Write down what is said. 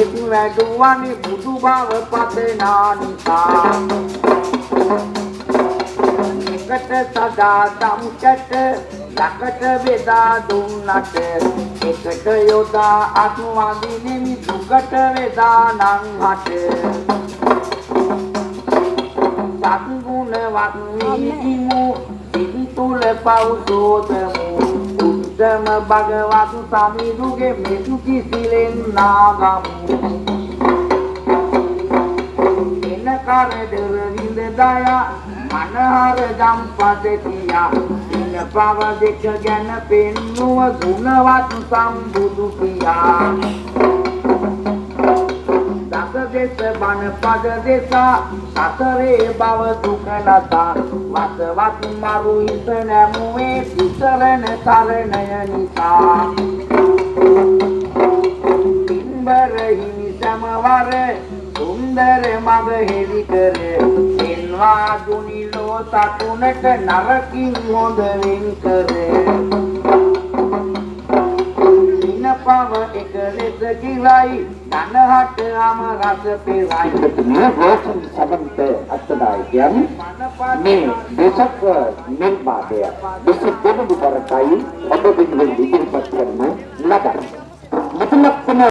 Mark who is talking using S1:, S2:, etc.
S1: මෙත් වැඩුවනේ බුදු බව පතනා නිසා. එකට සදා සම්කට ලකට බෙදා දුන්නට එකට යොදා අත්වඳිනෙමි දුකට වේදා නම් හට. සත්ගුණවත් වීමු සිත් තුල පව් සෝදමු උත්තම භගවත් සමිඳුගේ මෙතු කිසිලෙන් නාගමු. එන කරදර විඳ දයා මනහර දම්පද කියා ඉන පව දෙක ගැන පෙන්නුව ගුණවත් සම්බුදු කියා. දස දෙස බණ පද දෙසා සසරේ භව දුක නසා වසවත් මරු හිස නැමුවේ තිසරණ තරණය නිසා. පින්බර හිමි සමවර සුන්දර මග හෙළි කර පෙන්වා දුනි ලෝ සතුනට නරකින් හොඳ වෙන් කර. සින පව එක ලෙස කිරයි ධනහට අම රස පෙරයි.
S2: මේ රෝෂන් සමන්ත අත්තනායකයන් මේ වෙසක් නිර්මාණය 22 වන වරටයි ඔබ වෙනුවෙන් ඉදිරිපත් කරන ලදයි. මුතුලක්ෂණ